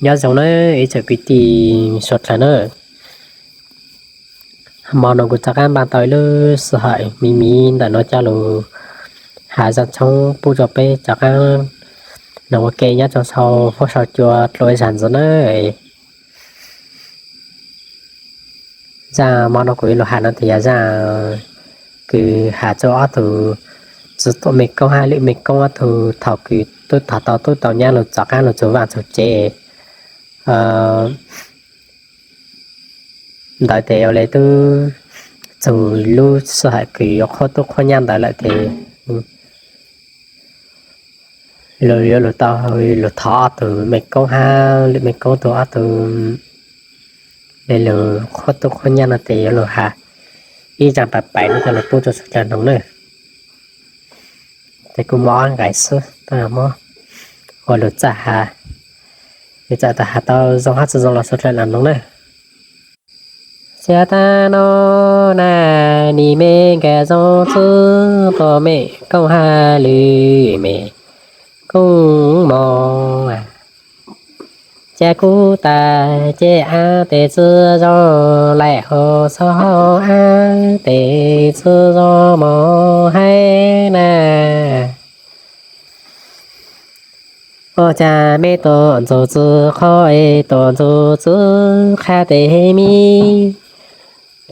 Nyob zoo nawb ib tsoom kwv tij suav dlawg na. Hmo no kuv rov qab npaj tau ib lub sij hawm me me ntawm no coj lug has zaj tshoob pub rau peb rov qab noog ua ke nyob rau sau huab sau cua dlua zag ntxiv na. Zaj hmo no kuv yuav lug has no tes yog zaj kws has rau ob tug txiv tuam mej koob hab lwm mej koob ob tug thaum kws tub thaum tau tub tau nyab lug rov qab lug txug vaaj txug tsev ntawd tes ua le tub txug lub sij hawm kws yuav qhuab tub qhuab nyab ntawd lawm tes lug yuav lug tau lug thov ob tug mej koob hab lwm mej koob tug ob tug le lug qhuab tub qhuab nyab no tes yuav lug has ib zaj pais pais no coj lug pub rau suav dlawg noog na. Tes kuv muab ob nqai xwb tab muab ua lug txaj has, txawm tas has tau zoo hab tsi zoo los suav dlawg noog na. Xyov tag no na, nim mej nkawd zoo txiv tuam mej koob hab lwm mej koob mog. Ca kuv tas ceg av tes tsi zoo laim hauv xov hauv av tes tsi zoo mog haib na. Ua cas mej tuam ntxug txiv qhov es tuam ntxug txiv qha tes me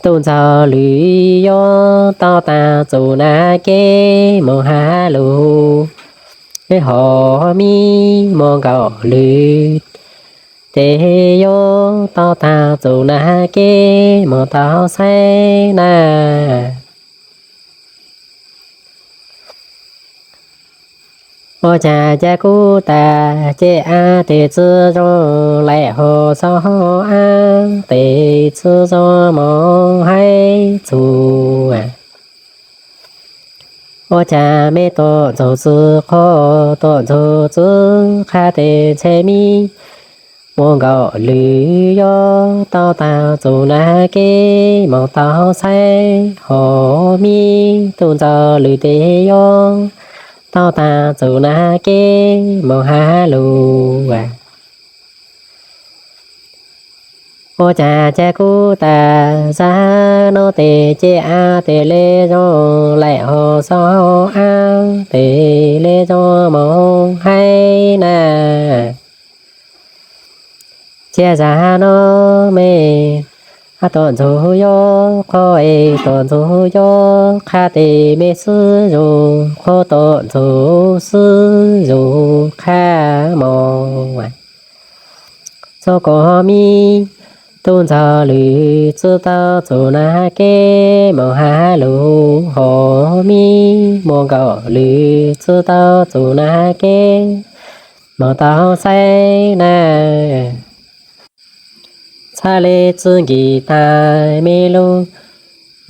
tub ntxawg lwm yuav tau taag txug nag keb moog hab lug, hov me muaj nkaus lwm tes yuav tau taag txug nag keb moog tau saib na. Ua cas ca kuv tas ceg av tes tsi zoo laim hauv xov hauv av tes tsi zoo moog haib txug. Ua cas mej tuam ntxug txiv qhov tuam ntxug txiv qha tes ntshe me muaj nkaus lwm yuav tau taag txug nag keb moog tau saib, hov me tub ntxawg lwm tes yuav tau taag txug nag keb moog hab lug. Ua cas ca kuv tas zag nuav tes ceg av tes le zoo laim hauv xov hauv av tes le zoo moog haib na. Cia zag nuav mej tuam ntxug yuav qhov es tuam ntxug yuav qha tes mej xwb zug qhov tuam ntxug xwb zug qha mog. Txhob kom hov me tub ntxawg lwm tsi tau txug nag keb moog hab lug, hov me muaj nkaus lwm tsi tau txug nag keb moog tau saib na. Txhaj le txwj nkim taag mej lub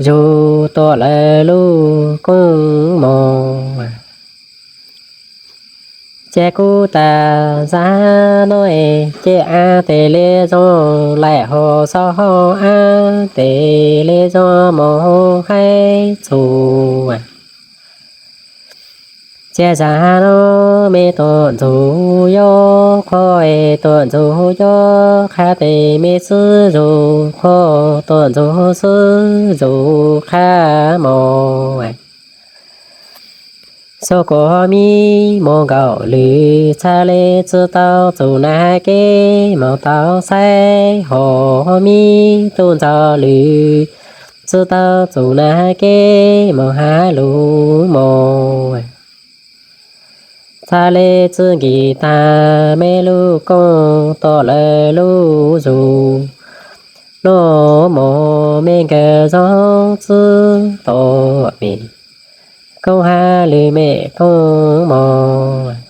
zug tuam lawv lub koob mog. Ca kuv tas zag nuav es ceg av tes le zoo laim hauv xov hauv av tes le zoo moog haib txug. Cia zag nuav mej tuam ntxug yuav qhov es tuam ntxug yuav qha tes mej xwb zug qhov tuam ntxug xwb zug qha mog. Txhob kom hov me muaj nkaus lwm txhaj le tsi tau txug nag keb moog tau saib, hov me tub ntxawg lwm tsi tau txug nag keb moog hab lug mog. Txhaj le txwj nkim taag mej lub koob tuam lawv lub zug, nuav mog mej nkawd zoo txwv tuam mej koob hab lwm mej koob mog.